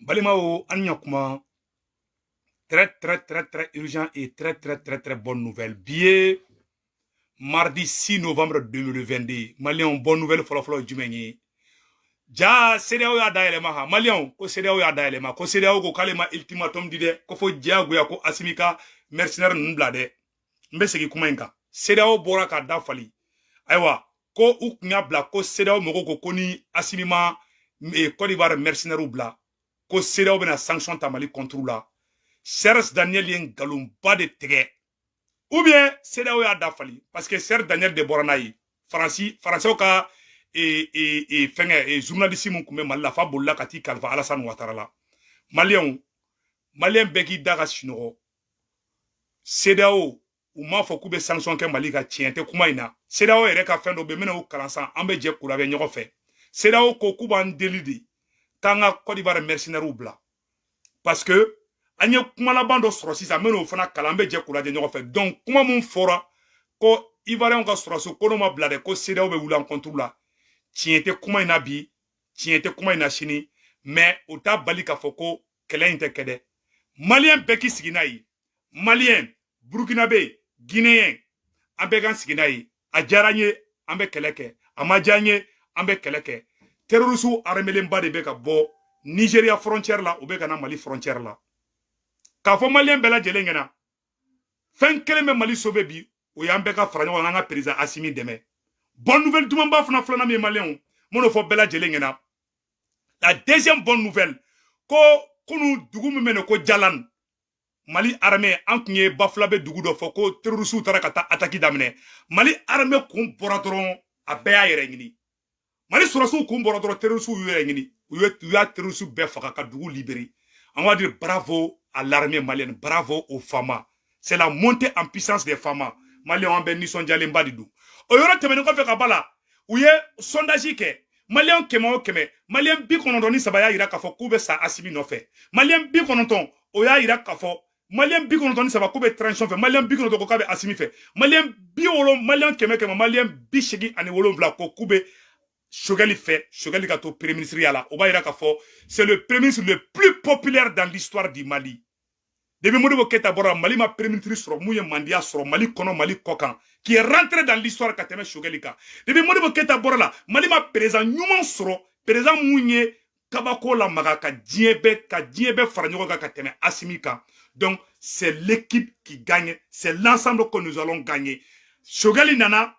Balimaw, an ɲakuma. Très très très très urgent et très très très très bonne nouvelle. Bi ye mardi 6 novembre 2022. Maliyɛnw, bonne nouvelle fɔlɔfɔlɔ ye jumɛn ye? Ja CEDEAO y'a dayɛlɛma ha. Maliyɛnw, ko CEDEAO y'a dayɛlɛma, ko CEDEAO ko k'ale ma ultimatum di dɛ, ko fo diyagoya ko Asimi ka mercenaire ninnu bila dɛ. N bɛ segin kuma in kan. CEDEAO bɔra ka da fali. Ayiwa, ko u tun y'a bila ko CEDEAO mɔgɔw ko ko ni Asimi ma Côte d'Ivoire mercenaires bila, ko CEDEAO bɛna sanction ta Mali contre la. Serge Daniel ye nkalonba de tigɛ, ou bien CEDEAO y'a da fali, parce que Serge Daniel de bɔra n'a ye. Faransi, Faransɛw ka fɛngɛ journaliste mun tun bɛ Mali la, f'a bolila ka t'i kalifa Alassane Ouattara la. Maliyɛnw, Maliyɛn bɛɛ k'i da ka sunɔgɔ. CEDEAO u m'a fɔ k'u bɛ sanction kɛ Mali ka. Tiɲɛ tɛ kuma in na. CEDEAO yɛrɛ ka fɛn dɔ bɛ yen, n bɛna o kalan san, an bɛ jɛ k'o labɛn ɲɔgɔn fɛ. CEDEAO ko k'u b'an deli de k'an ka Côte d'Ivoire mercenaires bila, parce que an ye kuma laban dɔ sɔrɔ sisan, n bɛn'o fana kalan, an bɛ jɛ k'o lajɛ ɲɔgɔn fɛ. Donc kuma mun fɔra ko Ivoirien ka sɔrɔsiw ko n'o ma bila dɛ, ko CEDEAO bɛ wuli an contre la, tiɲɛ tɛ kuma in na bi, tiɲɛ tɛ kuma in na sini. Mais o t'a bali k'a fɔ ko kɛlɛ in tɛ kɛ dɛ. Maliyɛn bɛɛ k'i sigi n'a ye. Maliyɛn, Burkinabé, Guinéen, an bɛɛ k'an sigi n'a ye. A diyara n ye, an bɛ kɛlɛ kɛ. A ma diya n ye, an bɛ kɛlɛ kɛ. Terroriste armélenba de bɛ ka bɔ Nigéria frontière la, u bɛ ka na Mali frontière la. K'a fɔ Maliyɛn bɛɛ lajɛlen ɲɛna, fɛn kelen bɛ Mali sauver bi, o y'an bɛɛ ka fara ɲɔgɔn kan, an ka président Asimi dɛmɛ. Bonne nouvelle dumanba fana filanan min ye, Maliyɛnw, n m'o fɔ bɛɛ lajɛlen ɲɛna. La deuxième bonne nouvelle, ko kunu dugu min bɛ yen ko Jalan, Mali armée, an tun ye Bafulabe dugu dɔ fɔ ko terroriste taara ka taa attaque daminɛ. Mali armée kun bɔra dɔrɔn, a bɛɛ y'a yɛrɛ ɲini. Mali sɔrɔsiw kun bɔra dɔrɔn, terroriste y'u yɛrɛ ɲini, u y'a terroriste bɛɛ faga ka dugu libérer. On va dire bravo à l'armée malienne, bravo aux FAMA. C'est la montée en puissance des FAMA. Maliens, an bɛ nisɔndiyalenba de don. O yɔrɔ tɛmɛnen kɔfɛ ka ba la, u ye sondage kɛ. Maliyɛn 100 o 100, Maliyɛn 93 y'a yira k'a fɔ k'u bɛ sa Asimi nɔfɛ. Maliyɛn 90, o y'a yira k'a fɔ Maliyɛn 93 k'u bɛ transition fɛ. Maliyɛn 90 ko k'a bɛ Asimi fɛ. Maliyɛn 70, Maliyɛn 100 100, Maliyɛn 87 ko k'u bɛ Choguel fɛ, Choguel ka to premier ministre ya la. O b'a yira k'a fɔ c'est le premier ministre le plus populaire dans l'histoire du Mali. Depuis Modibo Keita bɔra, Mali ma premier ministre sɔrɔ mun ye mandiya sɔrɔ Mali kɔnɔ, Mali kɔ kan, qui est rentré dans l'histoire ka tɛmɛ Choguel kan. Depuis Modibo Keita bɔra la, Mali ma président ɲuman sɔrɔ, président mun ye kabako lamaga ka diɲɛ bɛɛ fara ɲɔgɔn kan ka tɛmɛ Asimi kan. Donc c'est l'équipe qui gagne, c'est l'ensemble que nous allons gagner. Choguel nana,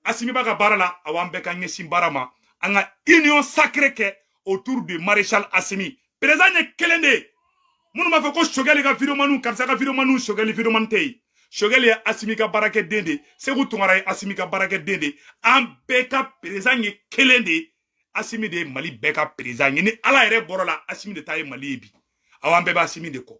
Asimi b'a ka baara la. Awa, an bɛɛ ka ɲɛsin baara ma, an ka union sacrée kɛ autour de maréchal Asimi. Président ye kelen de ye. Minnu b'a fɔ ko Choguel ka vidéoman, karisa ka vidéoman, Choguel vidéoman tɛ yen. Choguel ye Asimi ka baarakɛden de, Segu Tunkara ye Asimi ka baarakɛden de. An bɛɛ ka président ye kelen de ye. Asimi de ye Mali bɛɛ ka président ye. Ni Ala yɛrɛ bɔra la, Asimi de ta ye Mali ye bi. Awa, an bɛɛ bɛ Asimi de kɔ.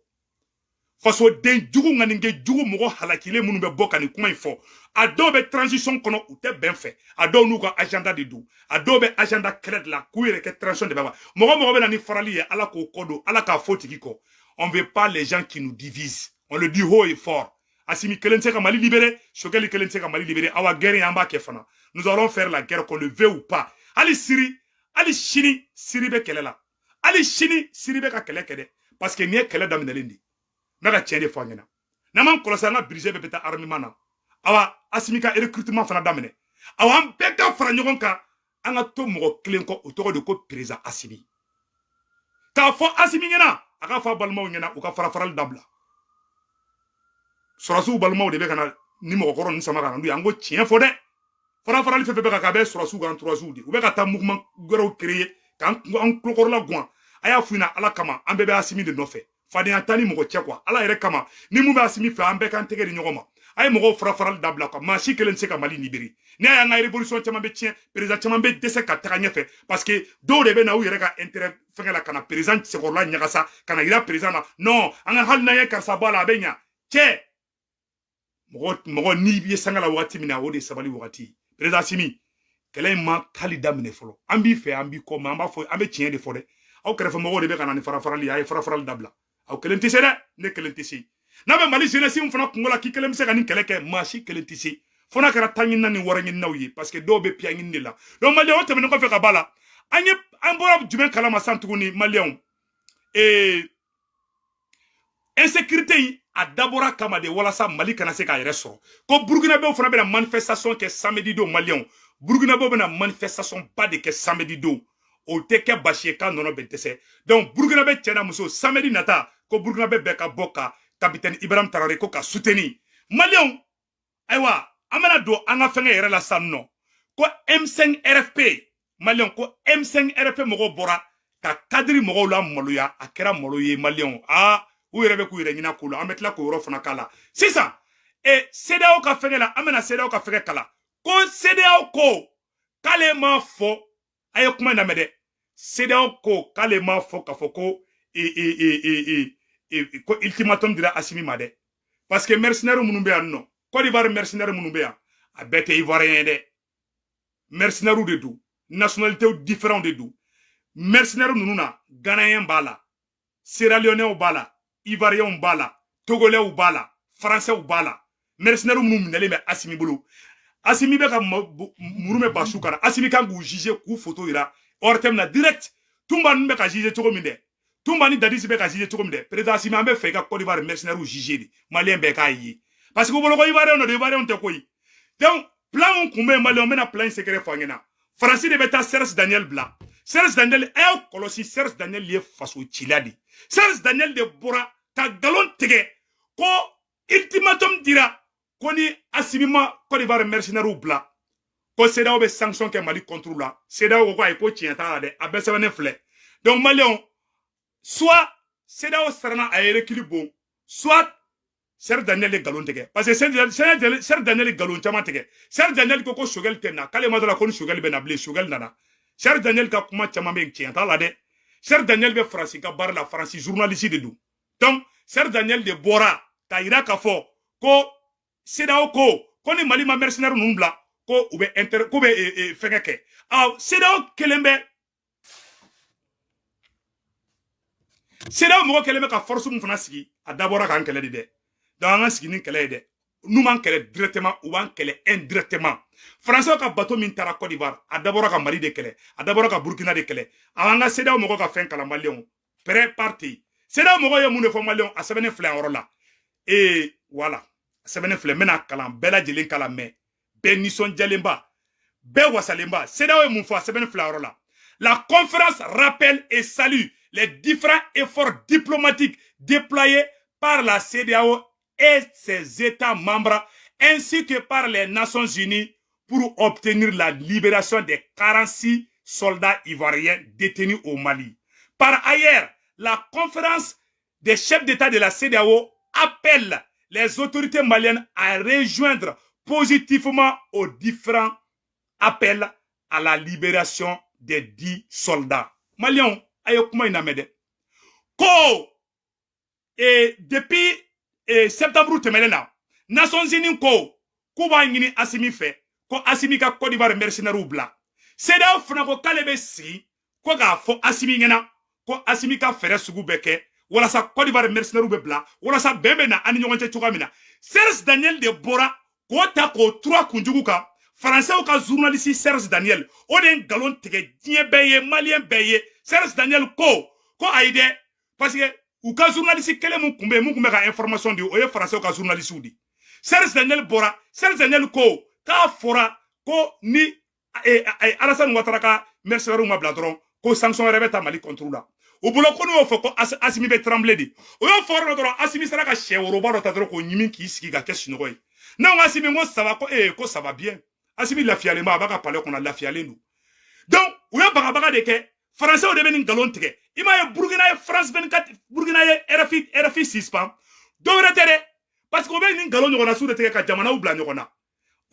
Fasoden jugu, ŋaninkɛ jugu, mɔgɔ halakilen minnu bɛ bɔ ka nin kuma in fɔ, a dɔw bɛ transition kɔnɔ, u tɛ bɛn fɛ. A dɔw n'u ka agenda de don, a dɔw bɛ agenda kɛlɛ de la k'u yɛrɛ kɛ transition de bɛ. Mɔgɔ mɔgɔ bɛ na ni farali ye, Ala k'o kɔ don, Ala k'a fɔ tigi kɔ. On veut pas les gens qui nous divisent, on le dit haut et fort. Asimi kelen tɛ se ka Mali libérer, Choguel kelen tɛ se ka Mali libérer. Awa, guerre, an b'a kɛ fana. Nous allons faire la guerre, qu'on le veuille ou pas. Hali siri, hali sini, siri bɛ kɛlɛ la. Hali sini, siri bɛ ka kɛlɛ kɛ dɛ, parce que nin ye kɛlɛ daminɛlen de ye. N bɛ ka tiɲɛ de fɔ an ɲɛna. N'an m'an kɔlɔsi, an ka budget bɛɛ bɛ taa armement na. Awa, Asimi ka recrutement fana daminɛ. Awa, an bɛɛ ka fara ɲɔgɔn kan, an ka to mɔgɔ kelen kɔ, o tɔgɔ de ko président Asimi. K'a fɔ Asimi ɲɛna, a k'a fɔ a balimaw ɲɛna, u ka fara farali dabila. Sɔrɔsiw balimaw de bɛ ka na ni mɔgɔkɔrɔ ninnu sama ka na n'u ye. An ko tiɲɛ fɔ dɛ. Fara farali fɛn fɛn bɛ ka kɛ, a bɛ sɔrɔsiw kan entourage de. U bɛ ka taa mouvement wɛrɛw créer k'an an tulokɔrɔla guwan. A y'a f'u ɲɛna, Ala kama, an bɛɛ bɛ Asimi de nɔfɛ. Fadenya t'an ni mɔgɔ cɛ quoi. Ala yɛrɛ kama, ni mun bɛ Asimi fɛ, an bɛɛ k'an tɛgɛ di ɲɔgɔn ma. A ye mɔgɔw fara farali dabila quoi. Maa si kelen tɛ se ka Mali libérer. N'i y'a ye an ka révolution caman bɛ tiɲɛ, président caman bɛ dɛsɛ ka taga ɲɛfɛ, parce que dɔw de bɛ na u yɛrɛ ka intérêt fɛngɛ la, ka na président sɛkɔrɔla ɲagasa, ka na yira président na non, an ka hali n'an ye karisa bɔ a la, a bɛ ɲa. Cɛ, mɔgɔ mɔgɔ, n'i ye sanga la wagati min na, o de ye sabali wagati. Président Asimi, kɛlɛ in ma hali daminɛ fɔlɔ. An b'i fɛ, an b'i kɔ, mɛ an b'a fɔ, an bɛ tiɲɛ de fɔ dɛ. Aw kɛrɛfɛ mɔgɔw de bɛ ka na ni fara farali ye. A ye fara farali dabila. Aw kelen tɛ se dɛ, ne kelen tɛ se. N'a bɛ Mali jeunesse min fana kungo la k'i kelen bɛ se ka nin kɛlɛ kɛ, maa si kelen tɛ se, fo n'a kɛra ta ɲinina ni wari ɲininaw ye, parce que dɔw bɛ piya ɲini de la. Donc Maliyɛnw, o tɛmɛnen kɔfɛ ka ba la, an ye an bɔra jumɛn kalama san tuguni? Maliyɛnw, Insécurité in a dabɔra kama de walasa Mali kana se k'a yɛrɛ sɔrɔ. Ko Burkinabɛw fana bɛna manifestation kɛ samedi don. Maliyɛnw, Burkinabɛw bɛna manifestation ba de kɛ samedi don. O tɛ kɛ basi ye k'a nɔnɔ bɛ dɛsɛ. Donc Burkinabɛ cɛ n'a muso, samedi nata, ko Burkinabɛ bɛɛ ka bɔ ka capitaine Ibrahim Traoré ko ka soutenir. Maliyɛnw, ayiwa, an bɛna don an ka fɛngɛ yɛrɛ la sisan nɔ. Ko M5 RFP, maliyɛnw, ko M5 RFP mɔgɔw bɔra ka cadre mɔgɔw la maloya. A kɛra malo ye, maliyɛnw. Aa, u yɛrɛ bɛ k'u yɛrɛ ɲina ko la. An bɛ tila k'o yɔrɔ fana k'a la sisan. CEDEAO ka fɛngɛ la, an bɛna CEDEAO ka fɛngɛ kala. Ko CEDEAO ko k'ale m'a fɔ, a ye kuma in lamɛn dɛ. CEDEAO ko k'ale m'a fɔ k'a fɔ ko e e e e e ko ultimatum dira Assimi ma dɛ, parce que mercenaires minnu bɛ yan nɔ, Côte d'Ivoire mercenaires minnu bɛ yan, a bɛɛ tɛ Ivoirien ye dɛ. Mercenaires de don, nationalités différents de don. Mercenaires ninnu na, Ghanéen b'a la, Sierra Leonais b'a la, Ivoiriens b'a la, Togolais b'a la, Français b'a la. Mercenaires minnu minɛlen bɛ Assimi bolo, Assimi bɛ ka muru bɛ basu kana. Assimi kan k'u juger, k'u photo yira ORTM na direct. Tumba ninnu bɛ ka juger cogo min dɛ, Tumba ni Dadis bɛ ka juger cogo min dɛ, président Assimi, an bɛ fɛ i ka Côte d'Ivoire mercenaires juger de, Malien bɛɛ k'a ye, parce que u bolo ko Ivoirien don, Ivoirien tɛ koyi. Donc plan mun kun bɛ yen, Malien, n bɛna plan in secret fɔ an ɲɛna. Faransi de bɛ taa Serge Daniel bila. Serge Daniel, a y'aw kɔlɔsi, Serge Daniel ye faso cila de. Serge Daniel de bɔra ka nkalon tigɛ ko ultimatum dira, ko ni Assimi ma Côte d'Ivoire mercenaires bila, ko CEDEAO bɛ sanction kɛ Mali contre la. CEDEAO ko ko ayi, ko tiɲɛ t'a la dɛ. A bɛɛ sɛbɛnnen filɛ. Donc Maliyɛnw, soit CEDEAO siranna, a ye recul bon, soit Serge Daniel ye nkalon tigɛ, parce que Serge Daniel ye nkalon caman tigɛ. Serge Daniel ko ko Choguel tɛ na, k'ale ma dɔ la ko ni Choguel bɛ na bilen. Choguel nana. Serge Daniel ka kuma caman bɛ yen, tiɲɛ t'a la dɛ. Serge Daniel bɛ Faransi ka baara la, Faransi journaliste de don. Donc Serge Daniel de bɔra k'a yira k'a fɔ ko CEDEAO ko ni Mali ma mercenaires ninnu bila, ko u bɛ inter ko bɛ fɛngɛ kɛ. Awɔ, CEDEAO kelen bɛ, CEDEAO mɔgɔ kelen bɛ ka force mun fana sigi, a dabɔra k'an kɛlɛ de dɛ. Donc an ka sigi ni kɛlɛ ye dɛ. N'u m'an kɛlɛ directement, u b'an kɛlɛ indirectement. Français ka bateau min taara Côte d'Ivoire, a dabɔra ka Mali de kɛlɛ, a dabɔra ka Burkina de kɛlɛ. An ka CEDEAO mɔgɔw ka fɛn kalan, Maliyɛnw, prêt parti. CEDEAO mɔgɔw ye mun de fɔ, Maliyɛnw? A sɛbɛnnen filɛ yan yɔrɔ la. Ee, voilà, a sɛbɛnnen filɛ. N bɛna kalan, bɛɛ lajɛlen kalan mɛn, bɛɛ nisɔndiyalenba, bɛɛ wasalenba. CEDEAO ye mun fɔ? A sɛbɛnnen filɛ yɔrɔ la. La conférence rappelle et salue les différents efforts diplomatiques déployés par la CEDEAO et ses États membres ainsi que par les Nations Unies pour obtenir la libération des 46 soldats ivoiriens détenus au Mali. Par ailleurs, la conférence des chefs d'État de la CEDEAO appelle les autorités maliennes à rejoindre positivement aux différents appels à la libération des 10 soldats. Maliens, a ye kuma in lamɛn dɛ. Ko depuis septembre tɛmɛnen na, Nations Unies ko k'u b'a ɲini Assimi fɛ ko Assimi ka Côte d'Ivoire mercenaires bila. CEDEAO fana ko k'ale bɛ sigi ko k'a fɔ Assimi ɲɛna ko Assimi ka fɛɛrɛ sugu bɛɛ kɛ walasa Côte d'Ivoire mercenaires bɛ bila, walasa bɛn bɛ na an ni ɲɔgɔn cɛ cogoya min na. Serge Daniel de bɔra k'o ta k'o tura kunjugu kan. Français ka journaliste Serge Daniel, o de ye nkalon tigɛ diɲɛ bɛɛ ye, Malien bɛɛ ye. Serge Daniel ko ayi dɛ, parce que u ka journaliste kelen mun kun bɛ yen, mun kun bɛ ka information di, o ye français ka journaliste di. Serge Daniel bɔra, Serge Daniel ko k'a fɔra ko ni Alassane Ouattara ka mercenaires ma bila dɔrɔn, ko sanction wɛrɛ bɛ ta Mali contre la. U bolo ko n'u y'o fɔ ko Assimi bɛ trembler de. O y'o fɔ yɔrɔ dɔ dɔrɔn, Assimi sera ka sɛ woroba dɔ ta dɔrɔn k'o ɲimi k'i sigi ka kɛ sunɔgɔ ye. Ne ko Assimi, n ko ça va? Ko ee, ko ça va bien. Assimi lafiyalen ba, a b'a ka palais kɔnɔ, lafiyalen don. Donc u ye bagabaga de kɛ. Français de bɛ nin nkalon tigɛ. I m'a ye, Burukina ye France 24, Burukina ye RFI, RFI suspend. Dɔwɛrɛ tɛ dɛ, parce que u bɛ nin nkalon ɲɔgɔnna su de tigɛ ka jamanaw bila ɲɔgɔn na.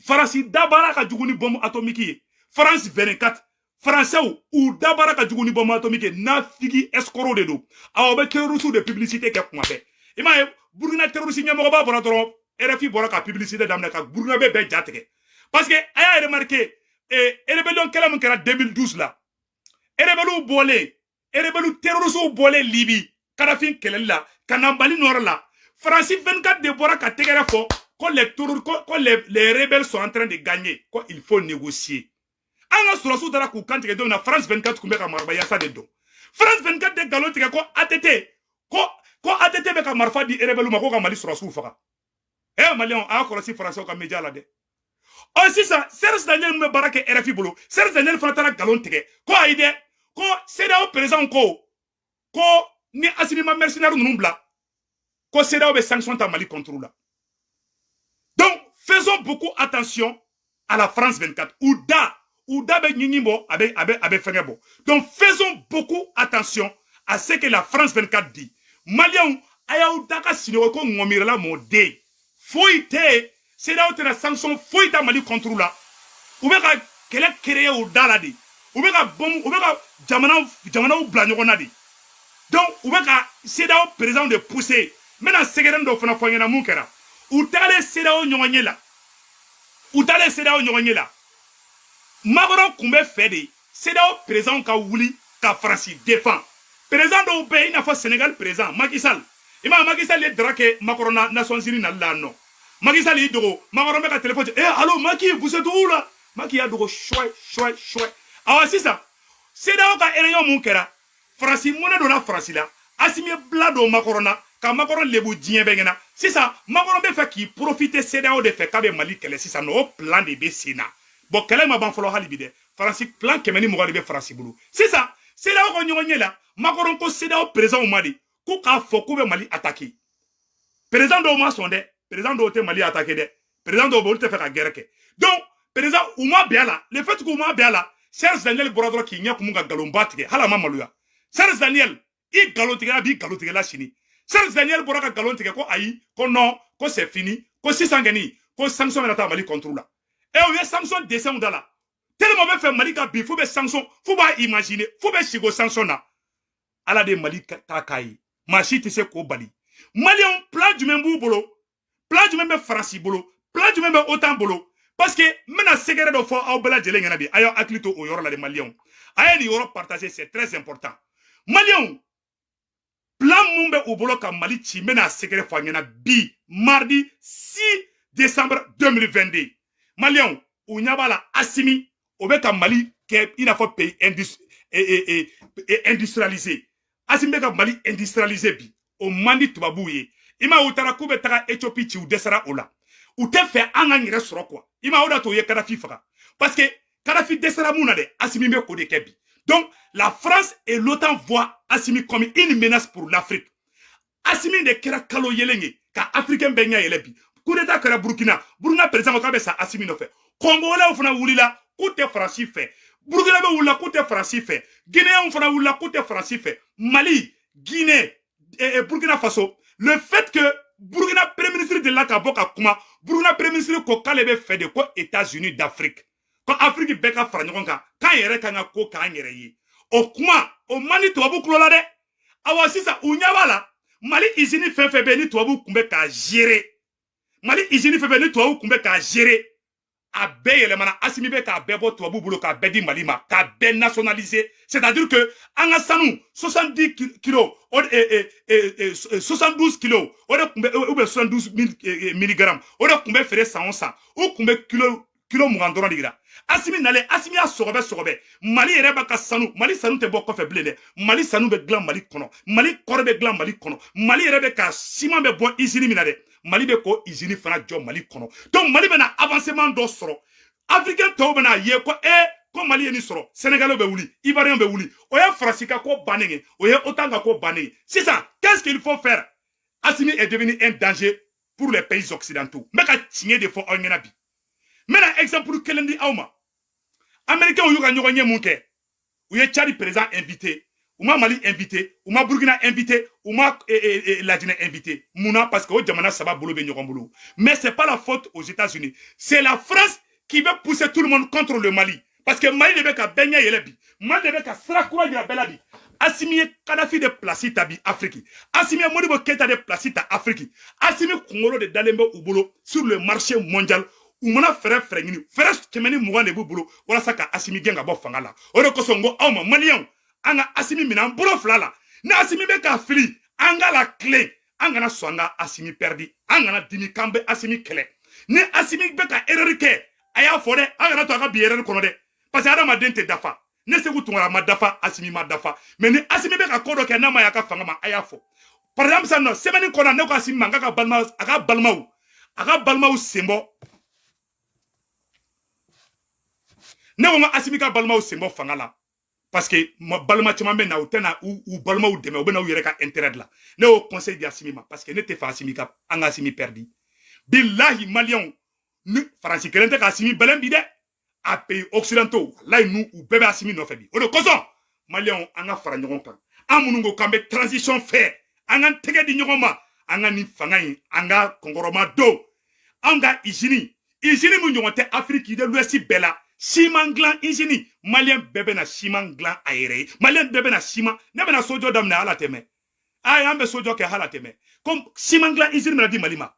Faransi dabara ka jugu ni bombe atomique ye. France 24, Français u dabara ka jugu ni bombe atomique ye. Nafigi escroc de don. Awɔ, bɛ terroriste de publicité kɛ kuma bɛɛ. I m'a ye, Burukina terroriste ɲɛmɔgɔba bɔra dɔrɔn, RFI bɔra ka publicité daminɛ ka Burukina bɛɛ ja tigɛ, parce que a y'a remarqué, rébellion kɛlɛ min kɛra 2012 la, rebelle bɔlen, rebelle terroriste bɔlen Libi Kadhafi kɛlɛli la ka na Mali nord la, France 24 de bɔra ka tɛgɛrɛ fɔ ko les terroristes, ko les rebelles sont en train de gagner, ko il faut négocier. An ka sɔrɔsiw taara k'u kantigɛ don min na, France 24 tun bɛ ka marabayasa de dɔn. France 24 de nkalon tigɛ ko ATT, ko ATT bɛ ka marifa di rebelle ma ko ka Mali sɔrɔsiw faga. Eh, Maliyɛnw, a y'a kɔlɔsi Faransɛw ka média la dɛ. Ɔ, sisan Serge Daniel min bɛ baara kɛ RFI bolo, Serge Daniel fana taara nkalon tigɛ ko ayi dɛ, ko CEDEAO président ko ni Assimi ma mercenaires ninnu bila, ko CEDEAO bɛ sanction ta Mali contre la. Donc faisons beaucoup attention à la France 24. U da bɛ ɲinɲin bɔ, a bɛ fɛngɛ bɔ. Donc faisons beaucoup attention à ce que la France 24 dit. Maliyɛnw, a y'aw da ka sinɔgɔ ko ŋɔmirala mɔden foyi tɛ yen. CEDEAO tɛna sanction foyi ta Mali contre la. U bɛ ka kɛlɛ créer u da la de, u bɛ ka bɔn, u bɛ ka jamanaw bila ɲɔgɔn na de. Donc u bɛ ka CEDEAO président de pousser. N bɛna sɛgɛrɛ dɔ fana fɔ n ɲɛna mun kɛra. U tagalen CEDEAO ɲɔgɔn ye la, u taalen CEDEAO ɲɔgɔn ye la, Macron kun bɛ fɛ de CEDEAO président ka wuli ka Faransi défend. Président dɔw bɛ yen, i n'a fɔ Sénégal président Macky Sall. I m'a ye, Macky Sall ye dara kɛ Macron na Nations Unies nali la yan nɔ. Macky Sall y'i dogo, Macron bɛ ka téléphone ci: "Eh, allo Macky, vous êtes où là?" Macky y'a dogo chouette chouette chouette. Awa, sisan CEDEAO ka réunion mun kɛra, Faransi mɔnɛ donna Faransi la. Assimi ye bila don Macron na ka Macron lebu diɲɛ bɛɛ ɲɛna. Sisan Macron bɛ fɛ k'i profiter CEDEAO de fɛ k'a bɛ Mali kɛlɛ. Sisan nɔ, o plan de bɛ sen na. Bon, kɛlɛ ma ban fɔlɔ hali bi dɛ. Faransi plan 120 de bɛ Faransi bolo. Sisan CEDEAO ka ɲɔgɔn ɲɛ la, Macron ko CEDEAO président ma de k'u k'a fɔ k'u bɛ Mali attaquer. Président dɔw ma sɔn dɛ, président dɔw tɛ Mali attaquer dɛ, président dɔw bɛ, olu tɛ fɛ ka guerre kɛ. Donc président u ma bɛn a la. Le fait k'u ma bɛn a la, Serge Daniel bɔra dɔrɔn k'i ɲɛ kumu ka nkalonba tigɛ, hali a ma maloya. Serge Daniel, i nkalon tigɛla b'i nkalon tigɛla sini. Serge Daniel bɔra ka nkalon tigɛ ko ayi, ko non, ko c'est fini, ko sisan kɔni, ko sanction bɛna taa Mali contre la. E, u ye sanction dessin da la tellement bɛ fɛ Mali ka bin, f'u bɛ sanction, f'u b'a imaginer, f'u bɛ sigi o sanction na. Ala de Mali ta k'a ye, maa si tɛ se k'o bali. Maliyɛnw, plan jumɛn b'u bolo? Plan jumɛn bɛ Faransi bolo? Plan jumɛn bɛ OTAN bolo? Parce que n bɛna secret dɔ fɔ aw bɛɛ lajɛlen ɲɛna bi. A y'aw hakili to o yɔrɔ la de. Maliyɛnw, a ye nin yɔrɔ partager, c'est très important. Maliyɛnw, plan mun bɛ u bolo ka Mali ci, n bɛna secret fɔ a ɲɛna bi, mardi 6 décembre 2022. Maliyɛnw, u ɲɛ b'a la, Assimi o bɛ ka Mali kɛ i n'a fɔ pays industrialisé. Assimi bɛ ka Mali industrialisé bi, o man di tubabuw ye. I ma, u taara k'u bɛ taga Éthiopie ci, u dɛsɛra o la. U tɛ fɛ an k'an yɛrɛ sɔrɔ quoi. I ma, o de to u ye Kadafi faga, parce que Kadafi dɛsɛra mun na dɛ, Assimi bɛ k'o de kɛ bi. Donc la France et l'OTAN voient Assimi comme une menace pour l'Afrique. Assimi de kɛra kalo yelen ye ka Africain bɛɛ ɲɛ yɛlɛ bi. Coup d'état kɛra Burkina, Burkina président ko k'a bɛ sa Assimi nɔfɛ. Kɔngolaw fana wulila k'u tɛ Faransi fɛ, Burkina bɛ wulila k'u tɛ Faransi fɛ, Guinéenw fana wulila k'u tɛ Faransi fɛ. Mali, Guinée, Burkina Faso, le fait que Burkina premier ministre delila ka bɔ ka kuma, Burkina premier ministre ko k'ale bɛ fɛ de ko États-Unis d'Afrique, ko Afrique bɛɛ ka fara ɲɔgɔn kan, k'an yɛrɛ kan ka ko k'an yɛrɛ ye. O kuma o man di tubabu kulo la dɛ. Awa, sisan u ɲɛ b'a la, Mali usine fɛn fɛn bɛ yen ni tubabu tun bɛ k'a gérer, Mali usine fɛn fɛn ni tubabu tun bɛ k'a gérer, a bɛɛ yɛlɛmana. Assimi bɛ k'a bɛɛ bɔ tubabu bolo k'a bɛɛ di Mali ma, k'a bɛɛ nationaliser. C'est-à-dire que an ka sanu 70 kilos o 72 kilos o de tun bɛ, ou bien 72 milligrammes o de tun bɛ feere san o san, o tun bɛ kilo 20 dɔrɔn de yira. Assimi nalen, Assimi y'a sɔgɔbɛ sɔgɔbɛ. Mali yɛrɛ b'a ka sanu, Mali sanu tɛ bɔ kɔfɛ bilen dɛ. Mali sanu bɛ dilan Mali kɔnɔ, Mali kɔrɔ bɛ dilan Mali kɔnɔ. Mali yɛrɛ bɛ ka siman bɛ bɔ usine min na dɛ, Mali bɛ k'o usine fana jɔ Mali kɔnɔ. Donc Mali bɛna avancement dɔ sɔrɔ, Africain tɔw bɛna ye ko e ko Mali ye nin sɔrɔ. Sénégalais bɛ wuli, Ivoirien bɛ wuli. O ye Faransi ka ko bannen ye, o ye OTAN ka ko bannen ye. Sisan, qu'est-ce qu'il faut faire? Assimi est devenu un danger pour les pays occidentaux. N bɛ ka tiɲɛ de fɔ aw ɲɛna bi. N bɛna exemple kelen di aw ma. Américains y'u ka ɲɔgɔn ye mun kɛ? U ye Tchad président invité, u ma Mali invité, u ma Burkina invité, u ma Laginɛ invité. Mun na? Parce que o jamana saba bolo bɛ ɲɔgɔn bolo. Mais c'est pas la faute aux États-Unis, c'est la France qui veut pousser tout le monde contre le Mali, parce que Mali de bɛ ka bɛɛ ɲɛ yɛlɛ bi, Mali de bɛ ka sira kura yira bɛɛ la bi. Assimi ye Kadhafi de place ta bi Afrique, Assimi ye Modibo Keita de place ta Afrique. Assimi kunkolo de dalen bɛ u bolo sur le marché mondial. U mana fɛɛrɛ fɛɛrɛ ɲini, fɛɛrɛ 120 de b'u bolo walasa ka Assimi gɛn ka bɔ fanga la. O de kosɔn n ko aw ma, Maliyɛnw, an ka Assimi minɛ an bolo fila la. Ni Assimi bɛ ka fili, an ka la tilen, an kana sɔn an ka Assimi perdre, an kana dimi k'an bɛ Assimi kɛlɛ. Ni Assimi bɛ ka erreur kɛ, a y'a fɔ dɛ, an kana to a ka bi erreur kɔnɔ dɛ, parce que adamaden tɛ dafa. Ne Seku Tunkara ma dafa, Asimi ma dafa, mais ni Asimi bɛ ka ko dɔ kɛ n'a ma y'a ka fanga ma, a y'a fɔ. Par exemple sisan nɔ, semaine kɔnɔ, ne ko Asimi ma n k'a ka balima, a ka balimaw sen bɔ. Ne ko n ko Asimi ka balimaw sen bɔ fanga la, parce que balima caman bɛ na, u tɛna u balimaw dɛmɛ, u bɛ na u yɛrɛ ka intérêt de la. Ne y'o conseil di Asimi ma, parce que ne tɛ fɛ Asimi ka an ka Asimi perdi. Bilahi, Maliyɛnw, ni Faransi kelen tɛ ka Asimi bɛlɛn bi dɛ, a pays occidentaux, walayi, nu u bɛɛ bɛ Asimi nɔfɛ bi. O de kosɔn, Maliyɛnw, an ka fara ɲɔgɔn kan. An minnu ko k'an bɛ transition fɛ, an k'an tɛgɛ di ɲɔgɔn ma, an ka nin fanga in, an ka kɔnkɔrɔma don. An ka usine min ɲɔgɔn tɛ Afrique de l'Ouest bɛɛ la, siman dilan usine. Maliyɛn bɛɛ bɛna siman dilan a yɛrɛ ye, Maliyɛn bɛɛ bɛna siman. Ne bɛna sojɔ daminɛ, ala tɛmɛ, ayi, an bɛ sojɔ kɛ, hala tɛmɛ. Ko siman dilan usine bɛna di Mali ma,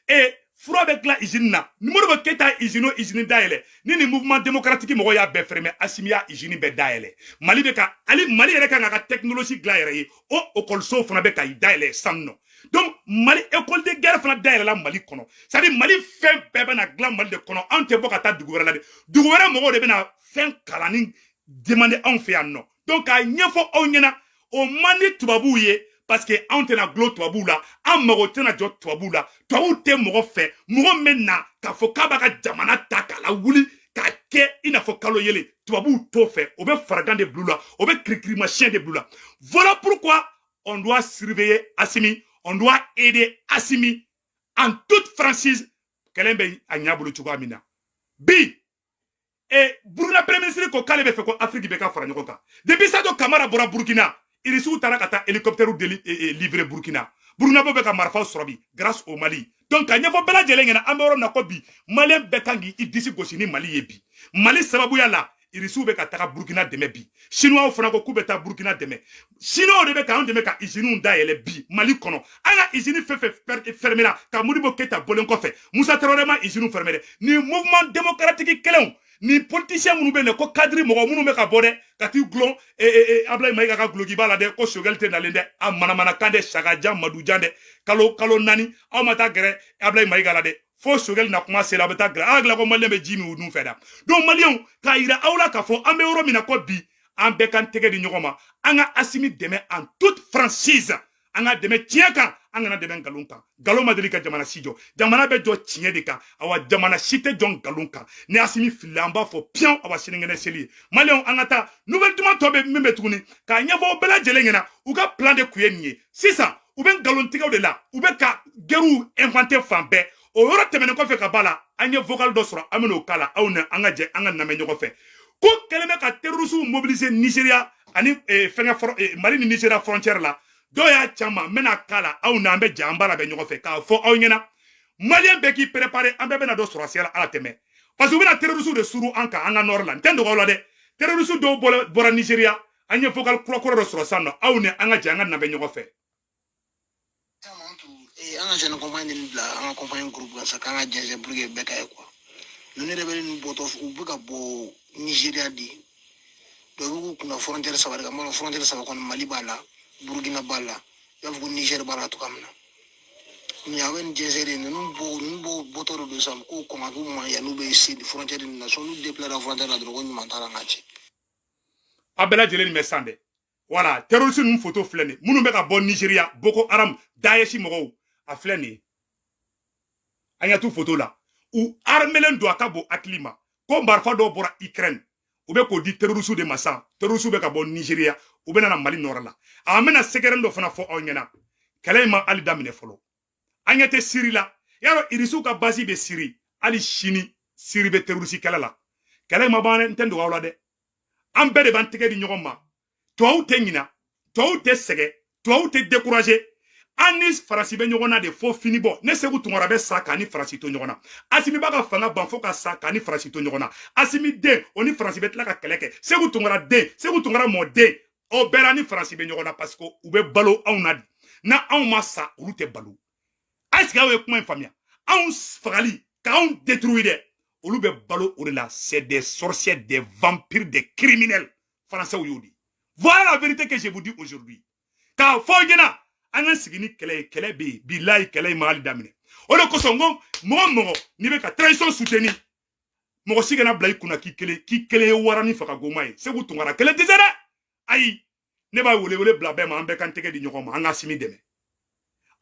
e fura bɛ dilan usine na. Ni Modibo Keyita usine o usine dayɛlɛ, ni nin Mouvement démocratique mɔgɔw y'a bɛɛ fermer, Asimi y'a usine bɛɛ dayɛlɛ. Mali bɛ ka, hali Mali yɛrɛ kan k'a ka technologie dilan yɛrɛ ye. O ekɔlisow fana bɛ ka dayɛlɛ sisan nɔ. Donc Mali école de guerre fana dayɛlɛla Mali kɔnɔ. C'est à dire Mali fɛn bɛɛ bɛna dilan Mali de kɔnɔ. Anw tɛ bɔ ka taa dugu wɛrɛ la dɛ, dugu wɛrɛ mɔgɔw de bɛna fɛn kalanni demander anw fɛ yan nɔ. Donc k'a ɲɛfɔ aw ɲɛna, o man di tubabuw ye, parce que anw tɛna gulon tubabuw la, an mago tɛna jɔ tubabuw la. Tubabuw tɛ mɔgɔ fɛ, mɔgɔ min bɛ na k'a fɔ k'a b'a ka jamana ta k'a lawuli k'a kɛ i n'a fɔ kalo yelen. Tubabuw t'o fɛ, o bɛ faragan de bila u la, o bɛ kirikirimasiyɛn de bila u la. Voilà pourquoi on doit surveiller Assimi, on doit aider Assimi en toute franchise. Kɛlɛ bɛ a ɲɛ bolo cogoya min na bi, e Burukina premier ministre ko k'ale bɛ fɛ ko Afrique bɛ ka fara ɲɔgɔn kan. Depuis Sadio Kamara bɔra Burukina, Irisiw taara ka taa hélicoptère deli livrer Burukina. Burukina bɛ ka marifaw sɔrɔ bi grâce au Mali. Donc ka ɲɛfɔ bɛɛ lajɛlen ɲɛna, an bɛ yɔrɔ min na ko bi, Maliyɛn bɛɛ kan k'i disi gosi ni Mali ye bi. Mali sababuya la, Irisiw bɛ ka taga Burukina dɛmɛ bi. Chinois fana ko k'u bɛ taa Burukina dɛmɛ. Chinois de bɛ k'an dɛmɛ ka usines dayɛlɛ bi Mali kɔnɔ. An ka usine fɛn fɛn fermé la ka Modibo Keyita bɔlen kɔfɛ, Musa Tarawele ma usine fermé dɛ. Ni Mouvement démocratique kelenw ni politicien minnu bɛ yen, ko cadre mɔgɔ minnu bɛ ka bɔ dɛ, ka t'i gulon Ablaye Mayiga ka gulokiba la dɛ, ko Choguel tɛ nalen dɛ, a manamanakan dɛ, sagajan madujan dɛ, kalo 4 aw ma taa gɛrɛ Ablaye Mayiga la dɛ, fo Choguel na kuma sera, a bɛ taa gɛrɛ. A dilan ko Maliyɛn bɛ ji min u nun fɛ da. Donc Maliyɛnw, k'a yira aw la k'a fɔ an bɛ yɔrɔ min na ko bi, an bɛɛ k'an tɛgɛ di ɲɔgɔn ma, an ka Asimi dɛmɛ en toute franchise, an ka dɛmɛ tiɲɛ kan, an kana dɛmɛ nkalon kan. Nkalon ma deli ka jamana si jɔ. Jamana bɛ jɔ tiɲɛ de kan. Awa, jamana si tɛ jɔ nkalon kan. Ni Asimi filila, an b'a fɔ piyan. Awa, sinikɛnɛ seli ye. Maliyɛnw, an ka taa nouvelle duman tɔ bɛ min bɛ tuguni k'a ɲɛfɔ bɛɛ lajɛlen ɲɛna. U ka plan de kun ye nin ye. Sisan u bɛ nkalontigɛw de la, u bɛ ka guerrew inventer fan bɛɛ. O yɔrɔ tɛmɛnen kɔfɛ ka ba la, an ye vocal dɔ sɔrɔ, an bɛn'o k'a la. Aw ni an ka jɛ an ka lamɛn ɲɔgɔn fɛ. Ko kɛlen bɛ ka terroristes mobiliser Nigéria ani fɛngɛ, Mali ni Nigéria frontière la. Dɔw y'a caman, n bɛna k'a la. Aw n'an bɛ jɛ, an b'a labɛn ɲɔgɔn fɛ k'a fɔ aw ɲɛna. Maliyɛn bɛɛ k'i préparer, an bɛɛ bɛna dɔ sɔrɔ la ala tɛmɛ, parce que u bɛna terroristes de suru an kan an ka nord la. N tɛ nɔgɔ la dɛ, terroristes dɔw bɔra Nigéria. An ye vocal kura kura dɔ sɔrɔ sisan nɔ. Aw ni an ka jɛ an ka lamɛn ɲɔgɔn fɛ. An ka jeune compagnie nin bila an ka compagnie groupe kan sa, k'an ka jɛnsɛn pour que bɛɛ ka ye quoi. Ninnu yɛrɛ bɛ nin bɔtɔ, u bɛ ka bɔ Nigéria de. Dɔw bɛ k'u kunna frontière saba de kan. N b'a dɔn frontière saba kɔni, Mali b'a la, Burukina b'a la, i b'a fɔ ko Niger b'a la cogoya min na. Mais a bɛ nin jɛnsɛn de, ninnu bɔ bɔtɔ de don sisan, k'o kɔn ka k'u ma yan'u bɛ se frontière nin na. Sɔn n'u déclaré frontière la dɔrɔn, ko ɲuman t'a la n ka cɛ. A bɛɛ lajɛlen nin bɛ san dɛ. Voilà, terroriste ninnu photo filɛ nin, minnu bɛ ka bɔ Nigéria, Boko Haram, Daesh mɔgɔw, a filɛ nin ye. An ɲɛ t'u photo la, u armelen don, a ka bon hakili ma. Ko marifa dɔw bɔra Ukraine, u bɛ k'o di terroriste de ma sisan. Terroriste bɛ ka bɔ Nigéria, u bɛ na Mali nord la. An bɛna sɛgɛrɛ dɔ fana fɔ aw ɲɛna. Kɛlɛ in ma hali daminɛ fɔlɔ. An ɲɛ tɛ Siri la, yarɔ, Irisiw ka base bɛ Siri. Hali sini Siri bɛ terroriste kɛlɛ la. Kɛlɛ in ma ban dɛ, n tɛ dogo aw la dɛ. An bɛɛ de b'an tɛgɛ di ɲɔgɔn ma. Tubabuw tɛ ɲina, tubabuw tɛ sɛgɛn, tubabuw tɛ décourager. An ni Faransi bɛ ɲɔgɔn na de fo fini bɔ. Ne Seku Tunkara bɛ sa k'a ni Faransi to ɲɔgɔn na. Asimi b'a ka fanga ban fo ka sa k'a ni Faransi to ɲɔgɔn na. Asimi den, o ni Faransi bɛ tila ka kɛlɛ kɛ. Seku Tunkara den, Seku Tunkara mɔden, o bɛɛ la ni Faransi bɛ ɲɔgɔn na, parce que u bɛ balo anw na de. Na anw ma sa, olu tɛ balo. Est ce que aw ye kuma in faamuya? Anw fagali k'anw détruire dɛ, olu bɛ balo o de la. C'est des sorciers, des vampires, des criminels. Français y'o di. Voilà la vérité que je vous dis aujourd'hui. K'a fɔ aw ɲɛna, an ka sigi ni kɛlɛ ye. Kɛlɛ bɛ yen, bilayi, kɛlɛ in ma hali daminɛ. O de kosɔn n ko mɔgɔ mɔgɔ n'i bɛ ka transition soutenir, Mɔgɔ si kana bila i kunna k'i kelen ye warani faga goma ye. Segu Tunkara kelen tɛ se dɛ. Ayi, ne b'a wele bila bɛɛ ma, an bɛɛ k'an tɛgɛ di ɲɔgɔn ma, an ka Asimi dɛmɛ.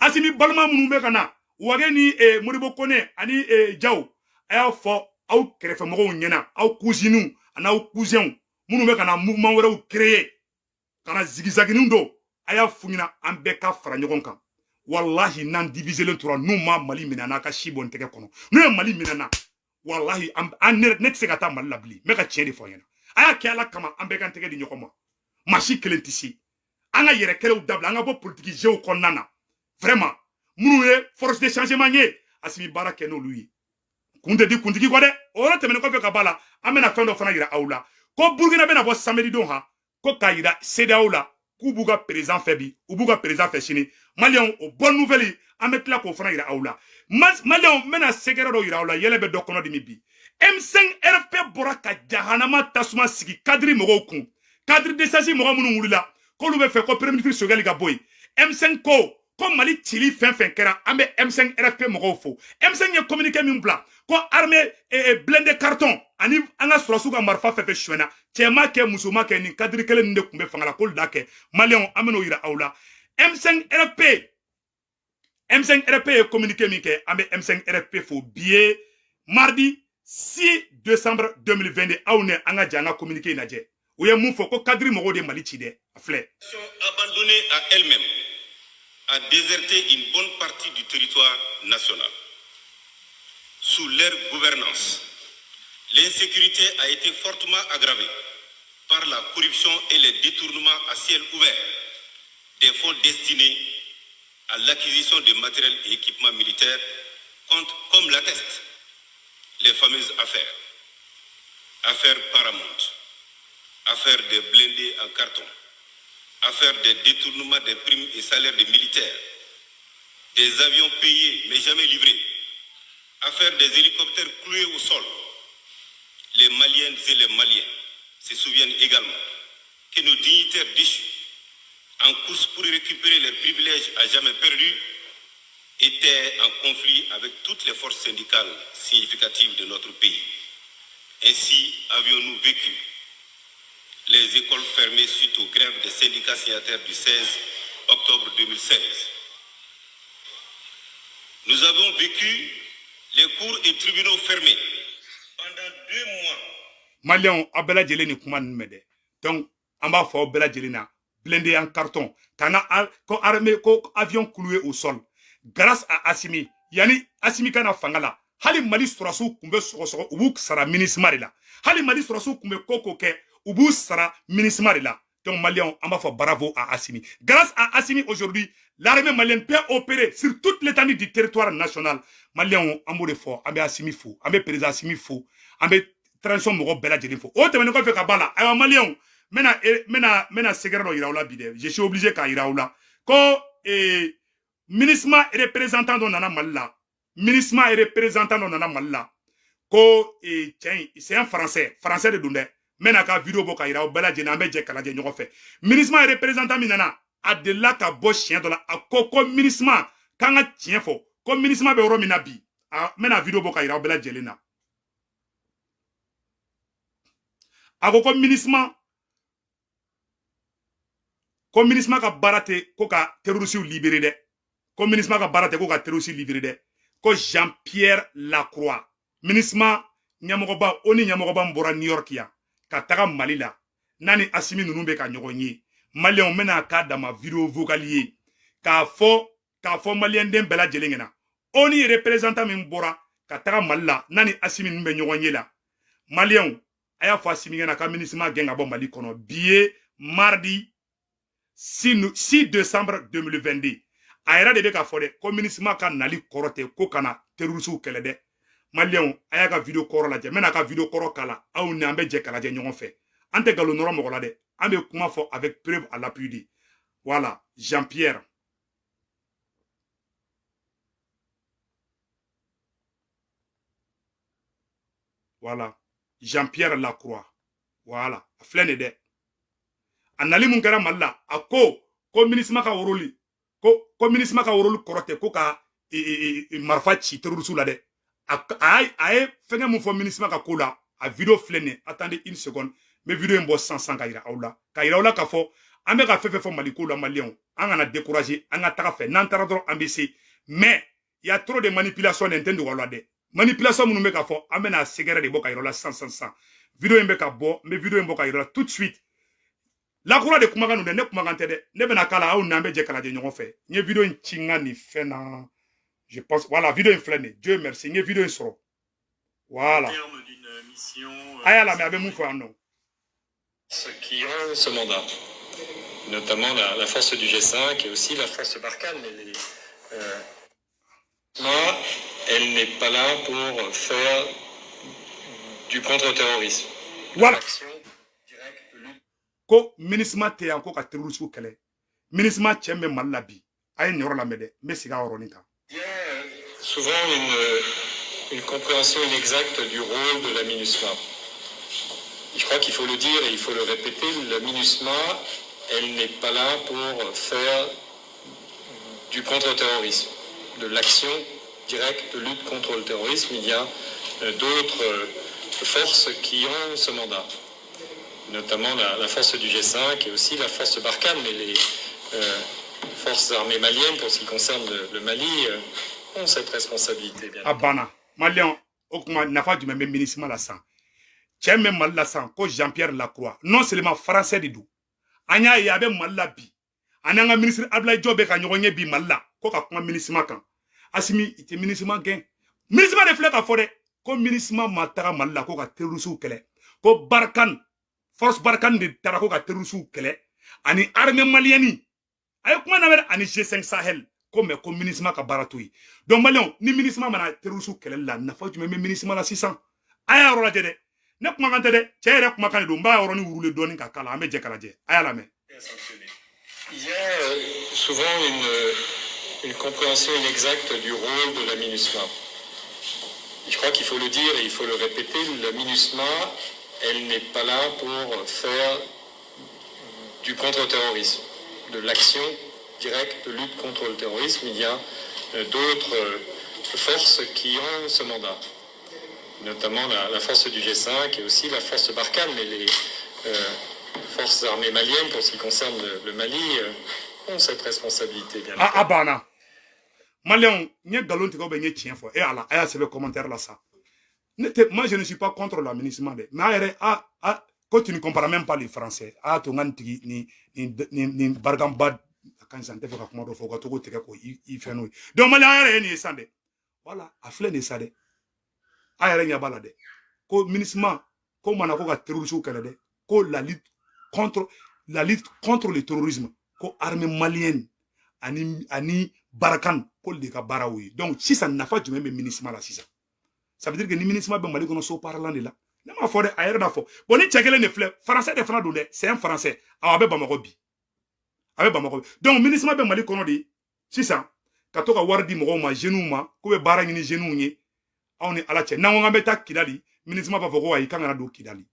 Asimi balima minnu bɛ ka na, Wage ni Modibo Kone ani Jaw, a y'a fɔ aw kɛrɛfɛmɔgɔw ɲɛna, aw cousines ani aw cousins minnu bɛ ka na mouvement wɛrɛw créer, ka na zigzaginin don, a y'a f'u ɲɛna an bɛɛ ka fara ɲɔgɔn kan. Wallahi, n'an diviselen tora, n'u ma Mali minɛ n'a ka si bɔ n tɛgɛ kɔnɔ, n'u ye Mali minɛ na, wallahi an ne tɛ se ka taa Mali la bilen. N bɛ ka tiɲɛ de fɔ ɲɛna. A y'a kɛ Ala kama, an bɛɛ k'an tɛgɛ di ɲɔgɔn ma. Maa si kelen tɛ se. An ka yɛrɛ kɛlɛw dabila, an ka bɔ politique jeu kɔnɔna na. Vraiment, minnu ye force de changement ye, Asimi baara kɛ n'olu ye. Kun tɛ di kuntigi kɔ dɛ. O yɔrɔ tɛmɛnen kɔfɛ ka b'a la, an bɛna fɛn dɔ fana yira aw la. Ko Burukina bɛna bɔ samedi don han, ko k'a yira CEDEAO la k'u b'u ka président fɛ bi, u b'u ka président fɛ sini. Maliyɛnw, o bonne nouvelle, an bɛ tila k'o fana yira aw la. Maliyɛnw, n bɛna secret dɔ yira aw la, yɛlɛ bɛ dɔ kɔnɔ dimi bi. M5 RFP bɔra ka jahanama tasuma sigi cadre mɔgɔw kun. Cadre de sasi mɔgɔ minnu wulila k'olu bɛ fɛ ko premier ministre Choguel ka bɔ yen. M5 ko Mali cili fɛn fɛn kɛra, an bɛ M5 RFP mɔgɔw fo. M5 ye communiqué min bila ko armée blindé carton ani an ka sɔrɔsiw ka marifa fɛn fɛn sonyɛna, cɛ ma kɛ muso ma kɛ, nin cadre kelen nin de tun bɛ fanga la, k'olu da kɛ. Maliyɛnw, an bɛn'o yira aw la. M5 RFP, M5 RFP ye communiqué min kɛ, an bɛ M5 RFP fo. Bi ye mardi 6 décembre 2022, aw ni an ka jɛ an ka communiqué in lajɛ. U ye mun fɔ? Ko cadre mɔgɔw de Mali ci dɛ. A filɛ. Abandonnée à elle-même, a déserté une bonne partie du territoire national. Sous leur gouvernance, l'insécurité a été fortement aggravée par la corruption et les détournements à ciel ouvert des fonds destinés à l'acquisition de matériel et équipements militaires, comme l'attestent les fameuses affaires. Affaire Paramount, affaire des blindés en carton, affaire des détournements des primes et salaires des militaires, des avions payés mais jamais livrés, affaire des hélicoptères cloués au sol. Les Maliennes et les Maliens se souviennent également que nos dignitaires déchus, en course pour récupérer leurs privilèges à jamais perdus, étaient en conflit avec toutes les forces syndicales significatives de notre pays. Ainsi avions-nous vécu les écoles fermées suite aux grèves des syndicats signataires du 16 octobre 2016. Nous avons vécu les cours et tribunaux fermés pendant 2 mois. Maliens, aw bɛɛ lajɛlen ni kuma ninnu mɛn dɛ. Donc, an b'a fɔ aw bɛɛ lajɛlen na, blindé en carton, k'an ka ko armée ko avion cloué au sol. Grâce à Assimi, yani Assimi kana fanga la, hali Mali sɔrɔsiw tun bɛ sɔgɔsɔgɔ, u b'u sara MINUSMA de la. Hali Mali sɔrɔsiw tun bɛ ko kɛ, u b'u sara MINUSMA de la. Donc Maliens, an b'a fɔ bravo à Assimi. Grâce à Assimi, aujourd'hui, l'armée malienne peut opérer sur toute l'étendue du territoire national. Maliens, an b'o de fɔ, an bɛ Assimi fo, an bɛ président Assimi fo, an bɛ transition mɔgɔ bɛɛ lajɛlen fo. O tɛmɛnen kɔfɛ ka b'a la, ayiwa Maliens, n bɛna secret dɔ yira aw la bi dɛ. Je suis obligé k'a yira aw la ko MINUSMA représentant dɔ nana Mali la. MINUSMA représentant dɔ nana Mali la ko cɛ in, c'est un français, français de don dɛ. N bɛna ka vidéo bɔ ka yira aw bɛɛ lajɛlen, an bɛ jɛ k'a lajɛ ɲɔgɔn fɛ. MINUSMA représentant min nana, a delila ka bɔ siɲɛ dɔ la, a ko ko MINUSMA k'an ka tiɲɛ fɔ, ko MINUSMA bɛ yɔrɔ min na bi. A n bɛna vidéo bɔ ka yira aw bɛɛ lajɛlen na. A ko ko MINUSMA, ko MINUSMA ka baara tɛ ko ka terroriste libérer dɛ. Ko MINUSMA ka baara tɛ ko ka terroriste libérer dɛ. Ko Jean-Pierre Lacroix, MINUSMA ɲɛmɔgɔba, o ni ɲɛmɔgɔba min bɔra New York yan ka taga Mali la, n'a ni Assimi ninnu bɛ ka ɲɔgɔn ye. Maliyɛnw, n bɛna k'a dama vidéo vocale ye k'a fɔ maliyɛn den bɛɛ lajɛlen ɲɛna. O ni représentant min bɔra ka taga Mali la, n'a ni Assimi ninnu bɛ ɲɔgɔn ye la, Maliyɛnw, a y'a fɔ Assimi ɲɛna ka MINUSMA gɛn ka bɔ Mali kɔnɔ. Bi ye mardi 6 décembre 2022. A yɛrɛ de bɛ k'a fɔ dɛ ko MINUSMA ka nali kɔrɔ tɛ ko kana terrorisiw kɛlɛ dɛ. Maliyɛnw, a y'a ka vidéo kɔrɔ lajɛ. N bɛna ka vidéo kɔrɔ k'a la, aw ni an bɛ jɛ k'a lajɛ ɲɔgɔn fɛ. An tɛ nkalon nɔrɔ mɔgɔ la dɛ, an bɛ kuma fɔ avec preuve à l'appui de. Voilà, Jean-Pierre. Voilà, Jean-Pierre Lacroix. Voilà, a filɛ nin dɛ. A nali mun kɛra Mali la, a ko ko MINUSMA ka woroli, ko MINUSMA ka woroli kɔrɔ tɛ ko ka marifa ci terroriste la dɛ. A ye fɛngɛ mun fɔ MINUSMA ka ko la, a vidéo filɛ nin ye. Attendez une seconde, n bɛ vidéo in bɔ sisan sisan ka yira aw la, ka yira aw la k'a fɔ an bɛ ka fɛn fɛn fɔ Mali ko la, maliyɛnw, an kana décourager, an ka taga fɛ. N'an taara dɔrɔn, an bɛ se. Mais il y a trop de manipulation dɛ, n tɛ dogo aw la dɛ. Manipulation minnu bɛ ka fɔ, an bɛna sɛgɛrɛ de bɔ ka yira aw la sisan sisan sisan. Vidéo in bɛ ka bɔ, n bɛ vidéo in bɔ ka yira aw la tout de suite. Lakura de kumakan don dɛ, ne kumakan tɛ dɛ. Ne bɛna k'a la, aw n'an bɛ jɛ k'a lajɛ ɲɔgɔn fɛ. N ye vidéo in ci n ka nin fɛn na, je pense. Voilà, vidéo in filɛ nin ye. Dieu merci, n ye vidéo in sɔrɔ. Voilà, a y'a lamɛn, a bɛ mun fɔ yan nɔ. Qui ont ce mandat, notamment la force du G5 et aussi la force Barkhane. Mais moi, elle n'est pas là pour faire du contre-terrorisme. Voilà. L'action directe de lutte Ko MINUSMA tɛ yan ko ka terroriste kɛlɛ. MINUSMA cɛ min bɛ Mali la bi, a ye nin yɔrɔ lamɛn dɛ, n bɛ segin a yɔrɔnin kan. Il y a souvent une compréhension inexacte du rôle de la MINUSMA. Je crois qu'il faut le dire et il faut le répéter, la MINUSMA, elle n'est pas là pour faire du contre-terrorisme, de l'action directe de lutte contre le terrorisme. Il y a d'autres forces qui ont ce mandat, notamment la force du G5 et aussi la force Barkhane. Mais les forces armées maliennes, pour ce qui concerne le Mali, ont cette responsabilité. Bien A banna, maliyɛn. O kuma, nafa jumɛn bɛ MINUSMA la sisan? Cɛ min bɛ Mali la sisan ko Jean Pierre Lacroix, non seulement français de don, an y'a ye a bɛ Mali la bi, ani an ka ministre Abdoulaye Diop bɛ ka ɲɔgɔn ye bi Mali la ko ka kuma MINUSMA kan. Assimi, i tɛ MINUSMA gɛn. MINUSMA de filɛ ka fɔ dɛ ko MINUSMA ma taga Mali la ko ka terroristew kɛlɛ, ko Barkhane, force Barkhane de taara ko ka terroristew kɛlɛ, ani armée malienne. A ye kuma lamɛn dɛ, ani G5 Sahel ko. Mais ko MINUSMA ka baara to yen. Donc maliyɛnw, ni MINUSMA mana terroristew kɛlɛli la, nafa jumɛn bɛ MINUSMA la sisan? A y'a yɔrɔ lajɛ dɛ, ne kumakan tɛ dɛ, cɛ yɛrɛ kumakan de don. N b'a yɔrɔnin wurulen dɔɔnin ka k'a la, an bɛ jɛ k'a lajɛ. A y'a lamɛn. À sanctionner. Il y a souvent une compréhension inexacte du rôle de la MINUSMA. Je crois qu'il faut le dire et il faut le répéter, la MINUSMA, elle n'est pas là pour faire du contre-terrorisme, de l'action directe de lutte contre le terrorisme. Il y a d'autres forces qui ont ce mandat, notamment la force du G5 et aussi la force Barkhane. Mais les forces armées maliennes, pour ce qui concerne le Mali, ont cette responsabilité. Bien A banna, maliyɛnw. N ye nkalon tigɛ ou bien n ye tiɲɛ fɔ? E ala, a y'a sɛbɛn commentaire la sa. Ne tɛ, moi je ne suis pas contre la MINUSMA dɛ, mais a yɛrɛ a ko tu ne comprends même pas le français. A y'a to n ka nin tigi ni barikanba a ka ɲi sisan, n tɛ fɛ ka kuma dɔ fɔ, u ka to k'o tigɛ k'o i fɛn n'o ye. Donc maliyɛn, a yɛrɛ ye nin ye sisan dɛ. Voilà, a filɛ nin ye sa dɛ. A yɛrɛ ɲɛ b'a la dɛ, ko MINUSMA ko mana ko ka terroriste kɛlɛ dɛ, ko la lutte contre le terrorisme, ko armée malienne ani Barkhane ko de ka baara o ye. Donc sisan, nafa jumɛn bɛ MINUSMA la sisan? Ça veut dire que ni MINUSMA bɛ Mali kɔnɔ, so parlant de la, ne m'a fɔ dɛ, a yɛrɛ n'a fɔ. Bon, ni cɛ kelen de filɛ, français de fana don dɛ, c'est un français. Awɔ, a bɛ Bamakɔ bi, a bɛ Bamakɔ bi. Donc MINUSMA bɛ Mali kɔnɔ de sisan ka to ka wari di mɔgɔw ma, jeunes ma, k'u bɛ baara ɲini jeunes ye. Aw ni ala cɛ, n'an ko k'an bɛ taa Kidali, MINUSMA b'a fɔ ko ayi, k'an kana don Kidali.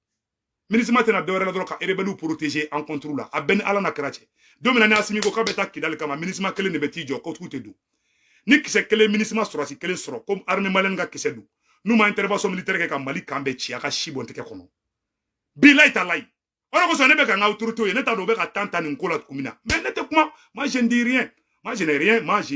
MINUSMA tɛna dɔwɛrɛ la dɔrɔn ka rebelles protéger en contre la. A bɛɛ ni ala na kɛra cɛ. Don min na ni Assimi ko k'a bɛ taa Kidali kama, MINUSMA kelen de bɛ t'i jɔ ko k'u tɛ don. Ni kisɛ kelen MINUSMA sɔrɔsi kelen sɔrɔ ko armée malienne ka kisɛ don, n'u ma intervention militaire kɛ ka Mali kan bɛɛ ci, a ka si bɔn tɛgɛ kɔnɔ, bilayi ta layi. O de kosɔn ne bɛ ka n ka autorité ye, ne t'a dɔn u bɛ ka temps ta nin ko la kun min na. Mais ne tɛ kuma, moi je ne dis rien, moi je n'ai rien, moi je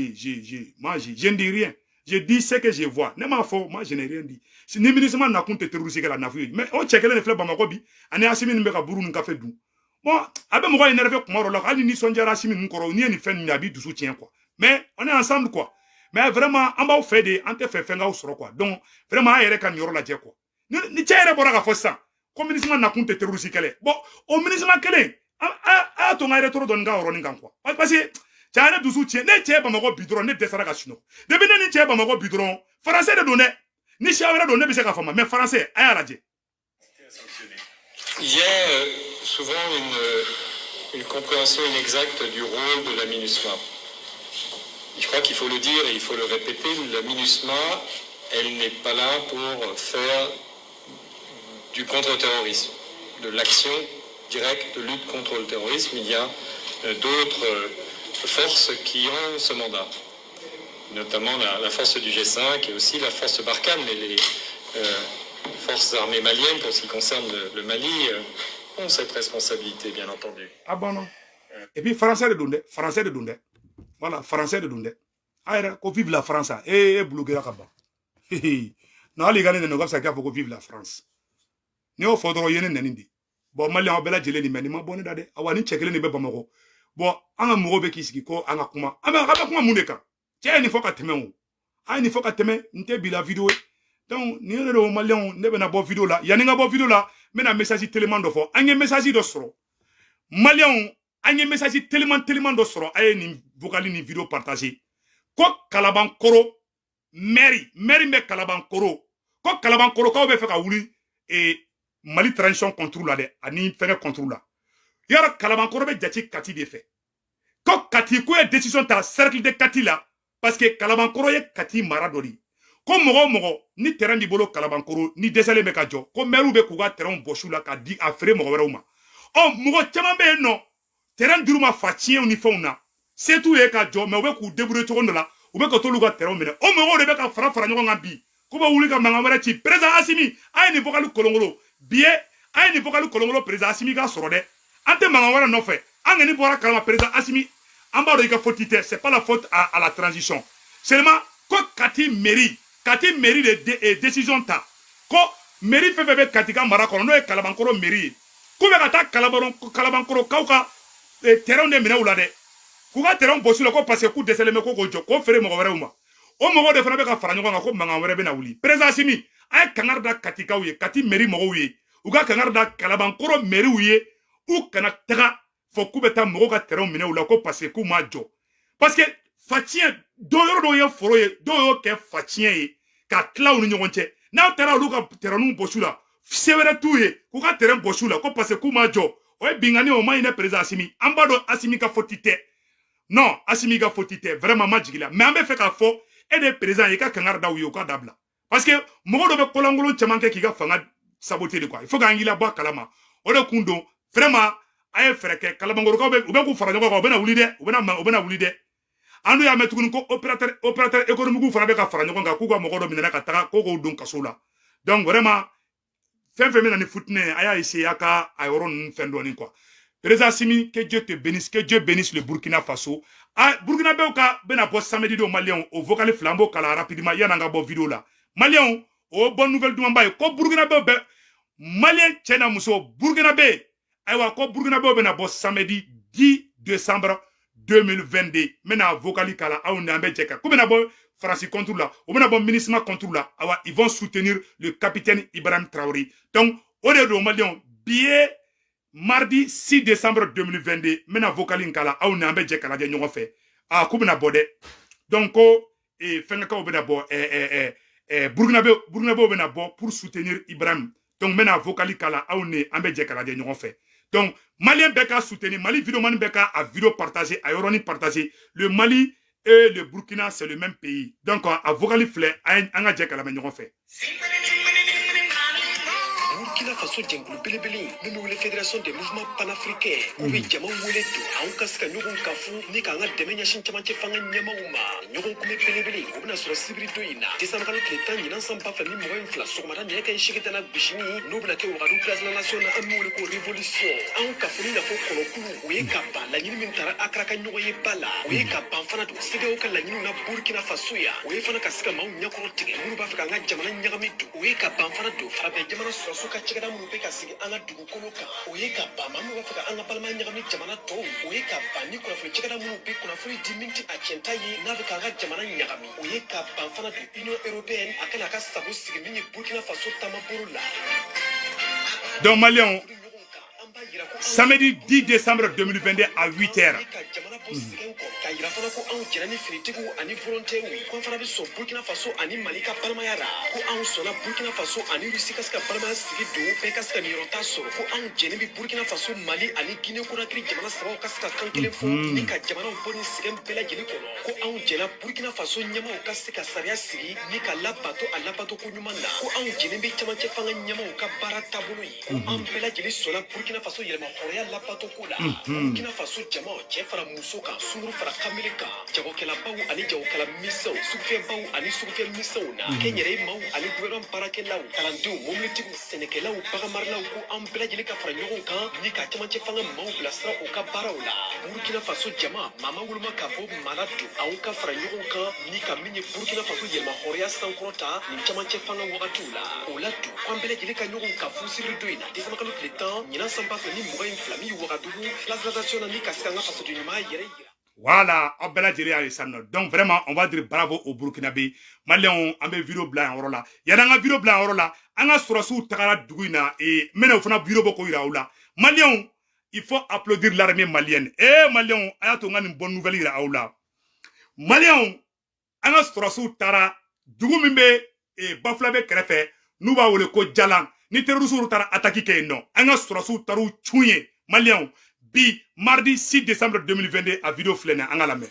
moi je ne dis rien, je dis ce que je vois. Ne m'a fɔ, moi je n'ai rien dit. Ni MINUSMA nakun tɛ terroriste kɛ la, nafu ye. Mais o cɛ kelen de filɛ Bamakɔ bi, ani Assimi ninnu bɛ ka buru ni kafe dun. Bon, a bɛ mɔgɔ énervé kuma dɔ la, hali ni nisɔndiyara Assimi ninnu kɔrɔ, n'i ye nin fɛn ninnu ye, a b'i dusu tiɲɛ quoi. Mais on est ensemble quoi. Mais vraiment, an b'aw fɛ de, an tɛ fɛ fɛn k'aw sɔrɔ quoi. Donc vraiment, an yɛrɛ ka nin yɔrɔ lajɛ quoi. Ni cɛ yɛrɛ bɔra ka fɔ sisan ko MINUSMA nakun tɛ terroriste kɛlɛ. Bon, o MINUSMA kelen, a y'a to n ka yɛrɛ dɔɔni ka yɔrɔnin kan quoi, parce que cɛ ne dusu tiɲɛ. Ne cɛ ye Bamakɔ bi dɔrɔn, ne dɛsɛra ka sunɔgɔ. Depuis ne ni cɛ ye Bamakɔ bi dɔrɔn, français de don dɛ. Ni siya wɛrɛ don, ne bɛ se k'a faamu, mais français, a y'a lajɛ. Il y a souvent une compréhension inexacte du rôle de la MINUSMA. Je crois qu'il faut le dire et il faut le répéter, la MINUSMA, elle n'est pas là pour faire du contre-terrorisme, de l'action directe de lutte contre le terrorisme. Il y a d'autres forces qui ont ce mandat, Notamment la force du G5 et aussi la force Barkhane, mais les forces armées maliennes, pour ce qui concerne le Mali, ont cette responsabilité, bien entendu. Ah bon, non. Et puis, français de don dɛ, français de don dɛ. Voilà, français de don dɛ. A yɛrɛ ko vive la France. E e bloquera ka ban. Non, hali i ka ne nɛni, o ka fisa k'a fɔ ko vive la France. N'i y'o fɔ dɔrɔn, i ye ne nɛni de. Bon, maliyɛn, aw bɛɛ lajɛlen nin mɛ nin ma bɔ ne da dɛ. Awa, ni cɛ kelen de bɛ Bamakɔ. Bon, an ka mɔgɔw bɛ k'i sigi ko an ka kuma. An bɛ kuma mun de kan? Cɛ ye nin fɔ ka tɛmɛ o. An ye nin fɔ ka tɛmɛ, n tɛ bi la vidéo ye. Donc, nin de don, maliyɛnw, ne bɛna bɔ vidéo la. Yanni n ka bɔ vidéo la, n bɛna message teliman dɔ fɔ. An ye message dɔ sɔrɔ. Maliyɛnw, an ye message teliman teliman dɔ sɔrɔ. A ye nin vocal ni vidéo partager. Ko Kalabankoro maire, maire bɛ Kalabankoro. Ko Kalabankorokaw bɛ fɛ ka wuli Mali transition contre la dɛ, ani fɛngɛ contre la. Yɔrɔ Kalabankoro bɛ jate Kati de fɛ. Ko Kati ko ye décision ta cercle de Kati la, parce que Kalabankoro ye Kati mara dɔ de ye. Ko mɔgɔ o mɔgɔ ni terrain b'i bolo Kalabankoro, ni dɛsɛlen bɛ ka jɔ, ko maire bɛ k'u ka terrain bɔsi u la ka di a feere mɔgɔ wɛrɛw ma. Ɔ, mɔgɔ caman bɛ yen nɔ, terrain dir'u ma fa tiɲɛw ni fɛnw na, se t'u ye ka jɔ, mɛ u bɛ k'u débrouiller cogo dɔ la, u bɛ ka t'olu ka terrain minɛ. O mɔgɔw de bɛ ka fara fara ɲɔgɔn kan bi, k'u bɛ wuli ka mankan wɛrɛ ci. Président Assimi, a ye nin vocal kolongolo bi ye, a ye nin vocal kolongolo, président Assimi ka sɔrɔ dɛ. An tɛ mankan wɛrɛ nɔfɛ, an kɔni bɔra kalama. Président Assimi, an b'a dɔn i ka faute tɛ, c'est pas la faute à la transition seulement. Ko Kati mairie, Kati mairie de décision ta ko mairie fɛn fɛn bɛ Kati ka mara kɔnɔ, n'o ye Kalabankoro mairie ye, k'u bɛ ka taa Kalabankorokaw ka terrain de minɛ u la dɛ, k'u ka terrain bɔsi la, ko parce que k'u dɛsɛlen bɛ ko k'o jɔ, k'o feere mɔgɔ wɛrɛw ma. O mɔgɔw de fana bɛ ka fara ɲɔgɔn kan ko mankan wɛrɛ bɛna wuli. Président Assimi, a ye kangari da Katikaw ye, Kati mairie mɔgɔw ye, u ka kangari da Kalabankoro mairiew ye, u kana taga fɔ k'u bɛ taa mɔgɔw ka terrain minɛ u la, ko parce que k'u ma jɔ, parce que faciyɛn dɔw yɔrɔ dɔw ye foro ye, dɔw y'o kɛ faciyɛn ye ka tila u ni ɲɔgɔn cɛ. N'aw taara olu ka terrain bɔsi u la, se wɛrɛ t'u ye k'u ka terrain bɔsi u la, ko parce que k'u ma jɔ, o ye binkani, o ma ɲi dɛ. Président Assimi, an b'a dɔn Assimi ka faute tɛ. Non, Assimi ka faute tɛ vraiment, ma jigi la, mais an bɛ fɛ k'a fɔ e de ye président ye, i ka kangari da u ye, u ka dabila, parce que mɔgɔ dɔ bɛ kolankolon caman kɛ k'i ka fanga saboter de quoi. Il faut k'an k'i labɔ a kalama, o de kun don. Vraiment, a ye fɛɛrɛ kɛ. Kalabankorokaw bɛ, u bɛ k'u fara ɲɔgɔn kan, u bɛna wuli dɛ, u bɛna wuli dɛ. An dun y'a mɛn tuguni ko opérateur économique fana bɛ ka fara ɲɔgɔn kan, k'u ka mɔgɔ dɔ minɛ ka taga ko k'o don kaso la. Donc vraiment, fɛn fɛn bɛ na ni futinɛ ye, a y'a essayer a ka a yɔrɔ ninnu fɛn dɔɔni quoi. Président Assimi, que Dieu te bénisse, que Dieu bénisse le Burkina Faso. Ah, Burkinabéw ka bɛna bɔ samedi don, maliyɛnw, o vocal fila, an b'o kala rapidement yan'an ka bɔ vidéo la. Maliyɛnw, o bonne nouvelle dumanba ye ko Burkinabéw bɛ, maliyɛn cɛ n'a muso, Burkinabé, ayiwa, ko Burkinabéw bɛna bɔ samedi 10 décembre 2022. N bɛna vocal kala, aw ni an bɛ jɛ kan ko bɛna bɔ Faransi contre la, o bɛna bɔ MINUSMA contre la. Awa, ils vont soutenir le capitaine Ibrahim Traoré. Donc o de don, maliyɛnw, bi ye mardi 6 décembre 2022. N bɛna vocal in kala, aw ni an bɛ jɛ k'a lajɛ ɲɔgɔn fɛ. Ah, k'u bɛna bɔ dɛ. Donc ko fɛnkɛkaw bɛna bɔ, Burkinabéw bɛna bɔ pour soutenir Ibrahim. Donc n bɛna vocal kala, aw ni an bɛ jɛ k'a lajɛ ɲɔgɔn fɛ. Donc malien bɛɛ ka soutenir Mali, vidéoman bɛɛ ka a vidéo partager, a yɔrɔnin partager. Le Mali et le Burkina, c'est le même pays. Donc a vocal filɛ, an ka jɛ k'a lamɛn ɲɔgɔn fɛ. Burkina Faso jɛnkulu belebele min bɛ wele Fédération des mouvements panafricains, k'u bɛ jama wele don anw ka se ka ɲɔgɔn kafu ni k'an ka dɛmɛ ɲɛsin camancɛ fanga ɲɛmaw ma. Ɲɔgɔn kunbɛ belebele, o bɛna sɔrɔ sibiri don in na, décembre kalo tile 10, ɲinan san 2022, sɔgɔmada nɛgɛ kanɲɛ 8 tɛna gosini, n'o bɛna kɛ Wagadu place de la Nation na, an bɛ wele ko révolution. Anw kafoni n'a fɔ kɔnɔkulu, o ye ka ban laɲini min tara Akara ka ɲɔgɔn ye ba la, o ye ka ban fana don CEDEAO ka laɲiniw na Burkina Faso yan, o ye fana ka se ka maaw ɲɛkɔrɔ tigɛ minnu b'a fɛ k'an ka jamana ɲagami don, o ye ka ban fana don farafin jamana sɔrɔsiw ka cakɛda minnu bɛ ka sigi an ka dugukolo kan, o ye ka ban maa minnu b'a fɛ ka an ka balimaya ɲagami jamana tɔw, o ye ka ban ni kunnafoni cakɛda minnu bɛ kunnafoni di min tɛ a tiɲɛta ye, n'a bɛ k'an ka jamana ɲagami, o ye ka ban fana don Union européenne a kana a ka sago sigi min ye Burkina Faso taamabolo la. Donc maliyɛnw, samedi 10 décembre 2022 à 8 heures. Ka jamana bɔ sɛgɛn kɔ, k'a yira fana ko anw jɛra ni finitigiw ani volontaires ye, ko an fana bɛ sɔn Burkina Faso ani Mali ka balimaya la, ko anw sɔnna Burkina Faso ani Rusi ka se ka balimaya sigi don, bɛɛ ka se ka niyɔrɔta sɔrɔ, ko anw jɛnnen bɛ Burkina Faso, Mali ani Guinée Conakry jamana sabaw ka se ka kan kelen fɔ ni ka jamanaw bɔ ni sɛgɛn bɛɛ lajɛlen kɔnɔ, ko anw jɛra Burkina Faso ɲɛmaw ka se ka sariya sigi ni ka labato a labato ko ɲuman na, ko anw jɛnnen bɛ camancɛ fanga ɲɛmaw ka baara taabolo ye, ko an bɛɛ lajɛlen sɔnna Burkina Faso yɛlɛma hɔrɔnya labato ko la. Burkina Faso jama, cɛ fara muso kan, sunguru fara kamele kan jagokɛlabaw ani jagokɛla misɛnw sugufɛnbaw ani sugufɛn misɛnw na kɛnyɛrɛye maaw ani gouvernement baarakɛlaw kalandenw mobilitigiw sɛnɛkɛlaw baganmaralaw ko an bɛɛ lajɛlen ka fara ɲɔgɔn kan ni ka camancɛ fanga maaw bilasira u ka baaraw la Burkina Faso jama maa ma woloma ka bɔ maa la don anw ka fara ɲɔgɔn kan ni ka min ye Burkina Faso yɛlɛma hɔrɔnya sankɔrɔta nin camancɛ fanga wagatiw la o la don ko an bɛɛ lajɛlen ka ɲɔgɔn kan fusiri don in na décembre kalo tile 10 ɲinan san 2022 min ye Wagadugu place de la nation na ni ka se k'an ka fasoden ɲuman yɛrɛ yira. Voilà, aw bɛɛ lajɛlen y'a ye sisan nɔ. Donc vraiment, on va dire bravo au Burkinabé. Maliyɛnw, an bɛ vidéo bila yan yɔrɔ la. Yanni an ka vidéo bila yan yɔrɔ la, an ka sɔrɔsiw tagara dugu in na et n bɛna o fana vidéo bɔ k'o yira aw la. Maliyɛnw, il faut applaudir l'armée malienne. Eh Maliyɛnw, a y'a to n ka nin bonne nouvelle yira aw la. Maliyɛnw, an ka sɔrɔsiw taara dugu min bɛ Bafulabɛ kɛrɛfɛ, n'u b'a wele ko Jalan. Ni terroristes taara attaque kɛ yen nɔ, an ka sɔrɔsiw taar'u cun yen. Maliyɛnw, bi mardi 6 décembre 2022, a vidéo filɛ nin ye, an ka lamɛn.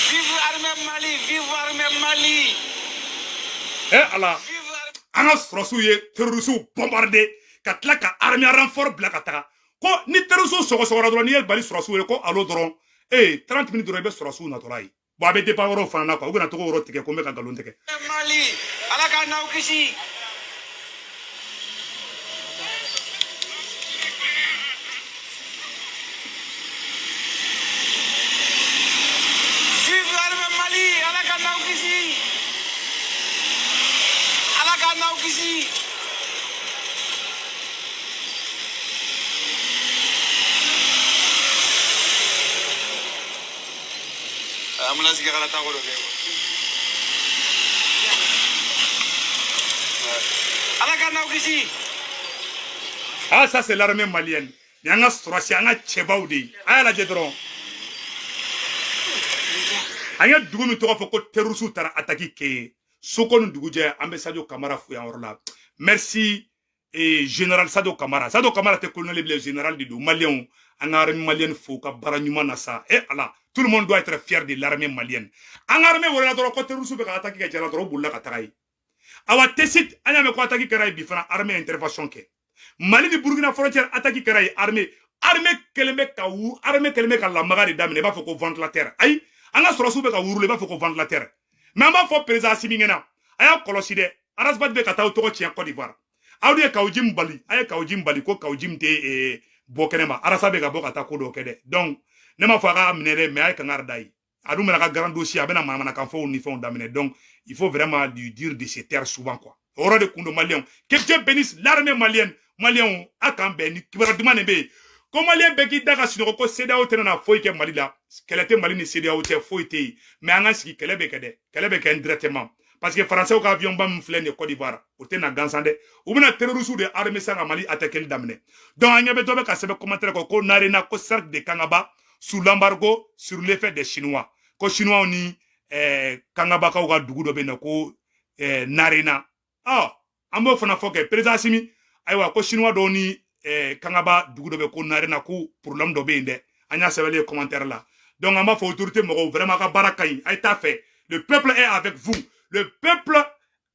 Vive l'armée Mali, vive l'armée Mali. Eh Ala, an ka sɔrɔsiw ye terroristew bombarder ka tila ka armée renfort bila ka taga. Ko ni terroristew sɔgɔsɔgɔra dɔrɔn, n'i ye Mali sɔrɔsiw ye ko allo dɔrɔn, 30 minutes dɔrɔn i bɛ sɔrɔsiw natɔla ye. Bon, a bɛ dépend yɔrɔw fana na quoi, u kana togo yɔrɔ tigɛ ko n bɛ ka nkalon tigɛ. Mali, Ala k'an n'aw kisi. Vive l'armée Mali, Ala k'an n'aw kisi. Ala k'an n'aw kisi. Ambulance ka taa ko dɔ kɛ. Ala k'an n'aw kisi. Ah, ça c'est l'armée malienne. Ni an ka sɔrɔsi, an ka cɛbaw de ye. A y'a lajɛ dɔrɔn. An ye dugu min tɔgɔ fɔ ko terroristew taara attaque kɛ yen. Soko ni dugujɛ, an bɛ Sadio Kamara fo yan yɔrɔ la. Merci général Sadio Kamara. Sadio Kamara tɛ colonel bilen, général de don. Maliyɛnw, an ka armée malienne fo u ka baara ɲuman na sa. Eh Ala, tout le monde doit être fier de l'armée malienne. An ka armée welela dɔrɔn ko terroristew bɛ ka attaque kɛ Jala dɔrɔn, u bolila ka taga yen. Awa Tessit, an y'a mɛn ko attaque kɛra yen bi fana, armée intervention kɛ. Mali ni Burkina frontière attaque kɛra yen, armée kɛlen bɛ ka wu, armée kɛlen bɛ ka lamaga de daminɛ, i b'a fɔ ko ventilateur. Ayi, an ka sɔrɔsiw bɛ ka wurule, i b'a fɔ ko ventilateur. Mais an b'a fɔ président Assimi ɲɛna, a y'a kɔlɔsi dɛ, Ras Bath bɛ ka taa aw tɔgɔ tiɲɛ Côte d'Ivoire. Aw de ye Kaou Djim bali, a ye Kaou Djim bali ko Kaou Djim tɛ bɔ kɛnɛ ma. Arasa bɛ ka bɔ ka taa ko dɔ kɛ dɛ. Donc ne m'a fɔ a k'a minɛ dɛ, mais a ye kangari da ye. A dun bɛna ka grand dossier, a bɛna manamanakan fɔw ni fɛnw daminɛ. Donc il faut vraiment lui dire de se taire souvent quoi. O yɔrɔ de kun don. Maliyɛnw, que Dieu bénisse l'armée malienne. Maliyɛnw, a k'an bɛn ni kibaruya duman de bɛ yen. Ko maliyɛn bɛɛ k'i da ka sunɔgɔ ko CEDEAO tɛna na foyi kɛ Mali la. Kɛlɛ tɛ Mali ni CEDEAO cɛ, foyi tɛ yen. Mais an ka sigi, kɛlɛ bɛ kɛ dɛ, kɛlɛ bɛ kɛ indirectement. Parce que français ka avion ba min filɛ nin ye Côte d'Ivoire, o tɛ na gansan dɛ. U bɛna terroristes de armer sisan ka Mali attaquer daminɛ. Donc an ɲɛ bɛ dɔ bɛ ka sɛbɛn commentaire kɔ ko Narena, ko cercle de Kangaba sous l'embargo sur l'effet des Chinois. Ko Chinois ni Kangabakaw ka dugu dɔ bɛ yen nɔ ko Narena. Ɔ, an b'o fana fɔ kɛ président Assimi, ayiwa ko Chinois dɔw ni Kangaba dugu dɔ bɛ ko Narena, ko problème dɔ bɛ yen dɛ. An y'a sɛbɛnlen ye commentaire la. Donc an b'a fɔ autorité mɔgɔw, vraiment a ka baara ka ɲi, a ye t'a fɛ. Le peuple est avec vous. Le peuple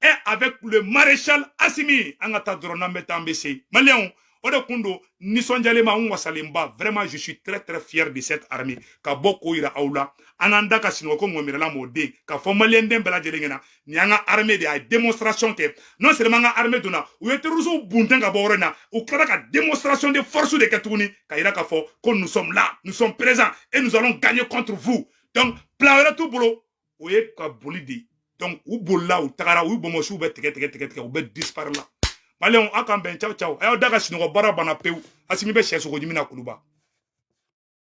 est avec le maréchal Assimi. An ka taa dɔrɔn, n'an bɛ taa, an bɛ se. Maliyɛnw, o de kun don nisɔndiyalen ma, n wasalenba. Vraiment, je suis très très fier de cette armée. Ka bɔ k'o yira aw la. An k'an da ka sunɔgɔ ko ŋɔmirala m'o den. Ka fɔ maliyɛn den bɛɛ lajɛlen ɲɛna, nin y'an ka armée de ye, a ye démonstration kɛ. Non seulement an ka armée donna, u ye terroristes bunten ka bɔ yɔrɔ in na, u tilara ka démonstration de force de kɛ tuguni, ka yira k'a fɔ ko nous sommes là, nous sommes présents et nous allons gagner contre vous. Donc plan wɛrɛ t'u bolo, o ye ka boli de. Donc u bolila, u tagara, u ye bɔnbɔsiw bɛɛ tigɛ tigɛ tigɛ tigɛ, u bɛɛ disparaît la. Maliyɛnw, aw k'an bɛn, ciao ciao. A y'aw da ka sunɔgɔ, baara banna pewu. Asimi bɛ sɛ sogo ɲimi na Kuluba.